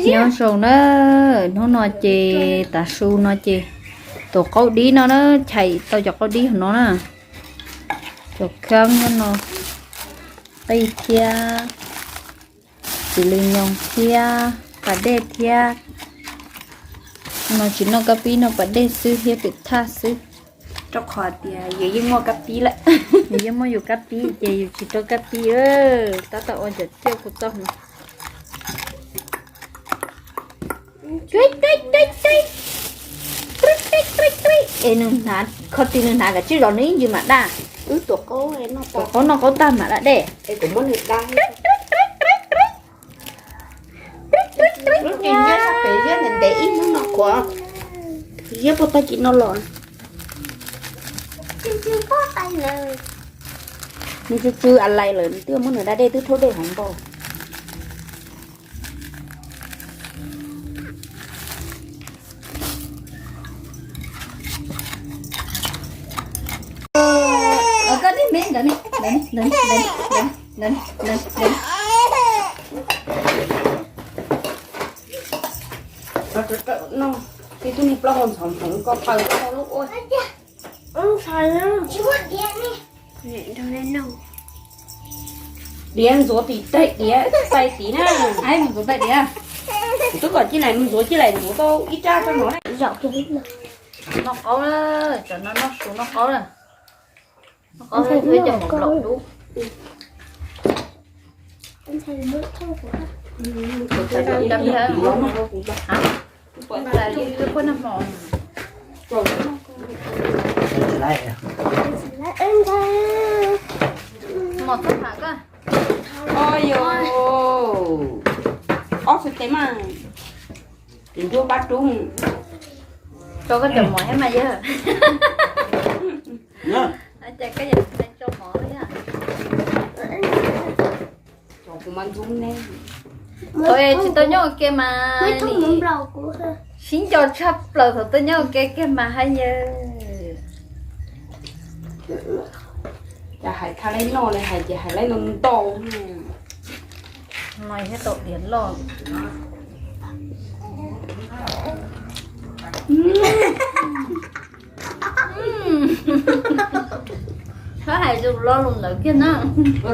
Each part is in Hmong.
Nyob zoo na, hnub no ces tav su no ces tuav qaub dib no na, chais tau cov qaub dib hauv no na, cov kheeb nyob no, qij thiab, txiv lws nyoos thiab pas dej thiab. No tsis noj kab pib, noj pas dej xwb thiab pem thaj xwb. Rau qhov tias yus yeej muaj kab pib lawm. Yus yeej muaj yus kab pib ces yus tsis rau kab pib. Tab tom ua cov ciaj kuv txoj no. Es nws hnav, kho tis nws hnav kav tsij los nws ib ntsis mam daj. Wb tuav qaub, tuav qaub noj qaub tag mam da dej. Lub tsis ziab sab pem ziab ntev ntev ib hnub no qhuav, ziab puag tag kis no los. Nws tsw tsw a lais lawm, nws twb muab nws da dej twb rhaub dej heev npaum. Koj niag me ntawd ne, ntawd ne, ntawd ne, ntawd ne, ntawd ne, ntawd ne, ntawd ne. Tib tug niag plaub hau ntxhov ntxhoov ko taw plaub hau lub ua. Diav ntxuav tim teg, diav txais tim na. Mus ntxuav txais diav. Kuv twb kom cij laim mus ntxuav, cij laim ntxuav tau ib rab rau no na. Noj qaub na, tsam no noj su noj qaub na. Noj qaub thiab cov mov nplaum dub. Mos txhob tham koj. Ob txhais tes mas, tus ncuab pab rub. Tso koj cov mov thiab mas yawg. Cas koj yam tso mov thiab. Kuv mas ntxub ne. Tsis tau nyob ua ke mas sib nco tshaj plaws, thaum twg nyob ua ke kiag mas haj yawg. Cas hais thaj laib noj li hais ces hais laib ntau ntau. No thiab tau diav loj. Txhob hais lus lo lus ntawd kiag na.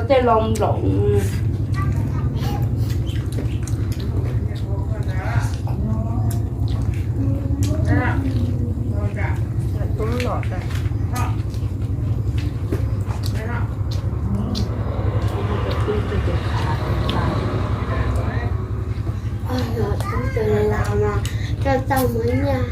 Tej lo nplaum. Tub tw laus mas coj tau muab nyiaj.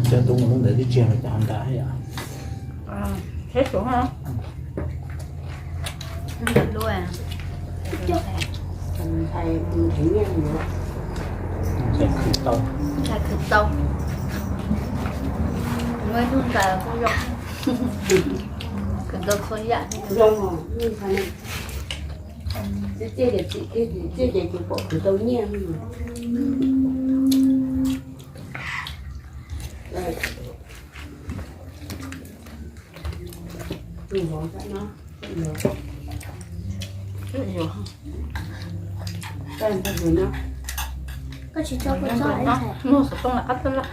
Cov tub mus lub ntawd twb tsis yog cov ntawd yom. Ntxhais khwv tau. Ntxhais khwv tau. Muaj ib tug ntxhais kuj zoo. Khwv tau txhua yam. Txiv ces tsis pom khwv tau nyiaj. Koj tsis tso kuv txob, muag xov tooj lawm qab txob lawm.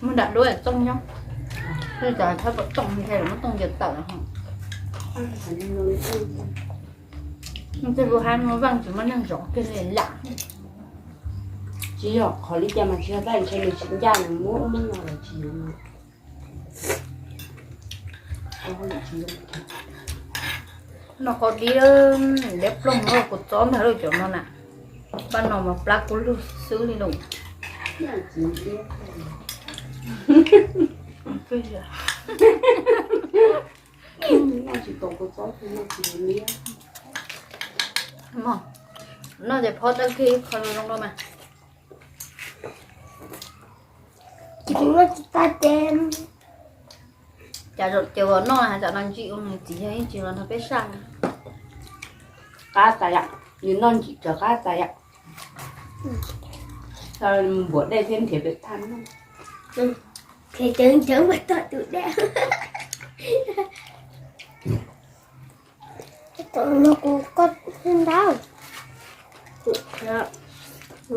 Muag nram duab txooj nyob. Twb cov thab kom tooj ntshe muab tooj ncaws tawm. Tej lub hab muaj Vaaj tsis muaj neeg zov kiag li lam. Tsis yog qhov li cas mas tsis yog taj ntshe nws tsis ncaj nws muab muab no los tsis. Noj qau dib, dib ploog, kuv txob ntag lauj cov no na. Paj no mas plab kub lug xwb li lauj. Noj ces phob dawb kiag ib qho zoo dua mas. Tsis muaj tsis tag ces Cas zaum ces uas noj has tam no ntsim ua nws txiv yog ib ntsis los nrog peb saj. Qab tas yom, nws noj ntsim rov qab tas yom. Npuav dej thiab nrhiav pem thaj no. Nrhiav cawv cawv mas tom tus dej. Tam no kuv koj ntau. Kuv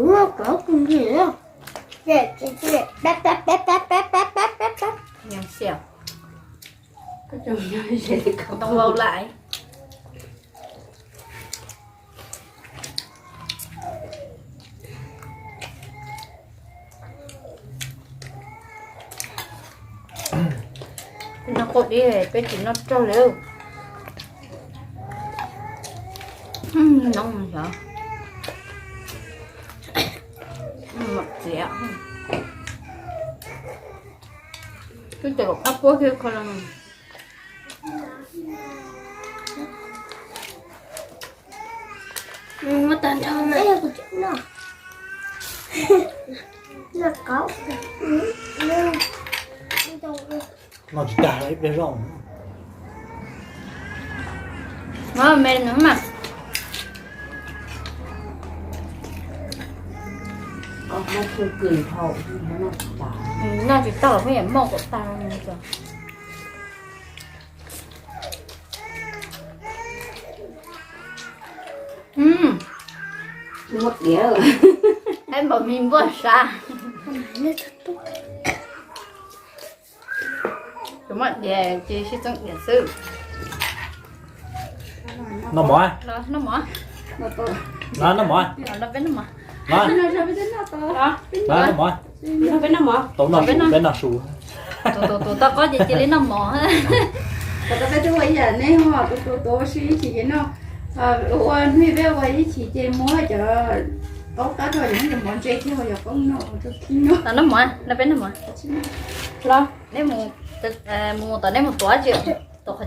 muaj cov kuv nrhiav. Ntoo vau lais. Noj quaj dib peb tsis noj rog li. Noo xyov txiav. Twb tes kom qab puab kiag kho los. Muab tag nrho na. Noj tsis tag ib pliag zoj. Muab me nws mas. Noj tsis tag los pheej yam moj kom tag. Muab diav, es npaum me npuaj sav. Tus muaj diav ces sib txeeb diav xwb. Noj mov, noj mov, noj mov, noj mov. Tau noj su, peb noj su. Tus tau qab ces cia li noj mov. Peb ua ib yam neb ho, tus tus tus ua si ib chim ces noj, ua hnub peb ua ib chim ces muab cov qaub qab rau cov mov ntse thiab ho yog poob noj rau khib noj. Noj mov, noj peb noj mov. Los neb mus, mus tom neb mus tuav tsi, tuav qhov cos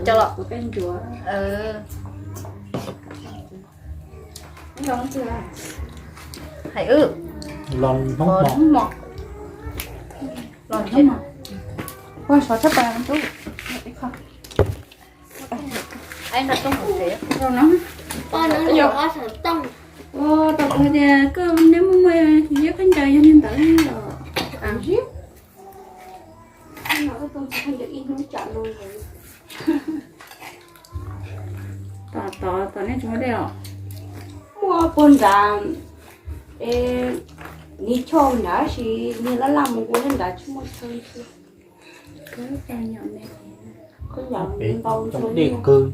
los. Hais wb los hnub mos, los hnub mos, ua sov tshab pas ntub. Ib qho, ib qho tooj hauv tsev rau no. Ua tau kuv tias koj neb muaj muaj yog koj ncaws yog li ntawd los. Ib hnub tsam no, tom tom nej tsis muaj dej os. Muaj puag nrad, es niag choj nrad tab sis niag laj laj mus ua nrad tsis muaj chaw. Peb coob dej kawg.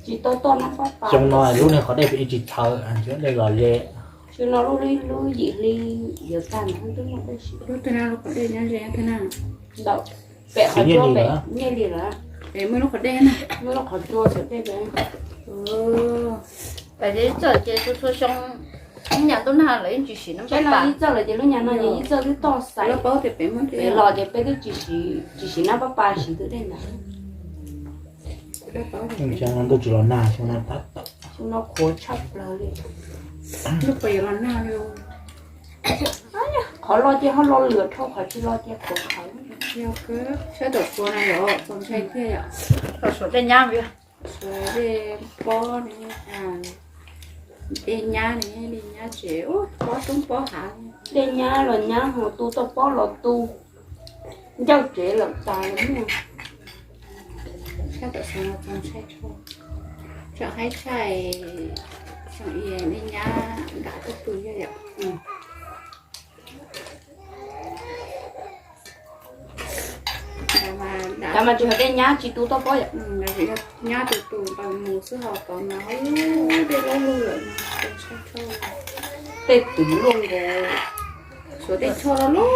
Xyoo no lub niag qhov dej pem tsis txhawv, tsis muaj dej los ze. Xyoo no lub, lub yim hli yuav tag ntawd twb muaj dej siv. Lub twg na, lub qhov dej nyob ze twg na? Ntawm pem qhov nyiaj li lawm. Pem muaj lub qhov dej na, muaj lub qhov tsua xwb dej pem. Pem ces ib txoj ces txhua txhua xyoo, ib nyuag ntuj nag lawv yeej tsis siv nab pab pas. Ib txoj lawm ces lub nyuag no ces ib txoj twb toj xaiv. Peb los ces peb twb tsis siv nab pab pas, siv twb dej ntawd. Xyoo no ntuj tsis los nag, xyoo no tab tom, xyoo no qhuav tshaj plaws li. Ntuj puas yuav los nag li? Qhov los ces ho los lwm dhau, qhov tsis los ces qhuav qhawv. Yog kawg, saib tom Suav no yog txaus ntshai thiab yom. Tom Suav dej nyab, Suav dej pob ne, dej nyab ne, dej nyab tsev, pob roob pob hav. Dej nyab los nyab, ho tu toj pob los tu, ncauj tsev lawm tas los muaj. Saib tom Suav no txaus ntshai dhau, tseem haib tshaj xyoo i dej nyab nram toj pw yog yom. Mas tsis yog dej nyab tsis tu toj pob yom. Nyab tus tus nqaws mus xwb, ho tod mas dej loj lug lawm no txaus ntshai dhau. Tej twv luaj nkaus, Suav tej choj loj loj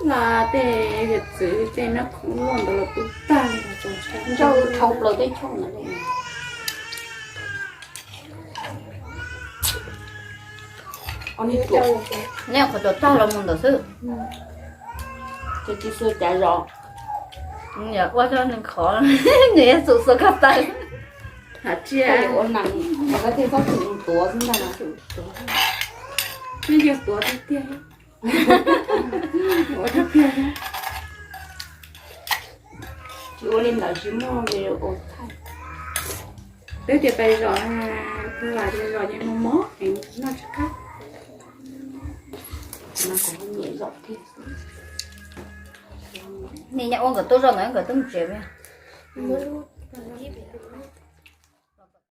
hla, tej hiav txwv tej nab khoom luaj ntawd los tu tag li no txaus ntshai. Ncauj dhau plaws tej choj ntawd li. Neb qhov cov tag los mus ntawd xwb. Ces tsis xua cav zos. Ua cov neeg khov, nws yeej xua xua koj taw. Has tsia ua neeg mas koj thiaj txhob txwm tuav xwb ntag. Twb yog tuav tiag tiag. Ua tiag tiag. Tsis ua li ntawd tsis muaj video thaij. Twb tias pais zos, pais zos ces mob mob es noj tsis qab. Nim nyob ua nkawd tuaj zog ntawd nkawd twb mus tsev.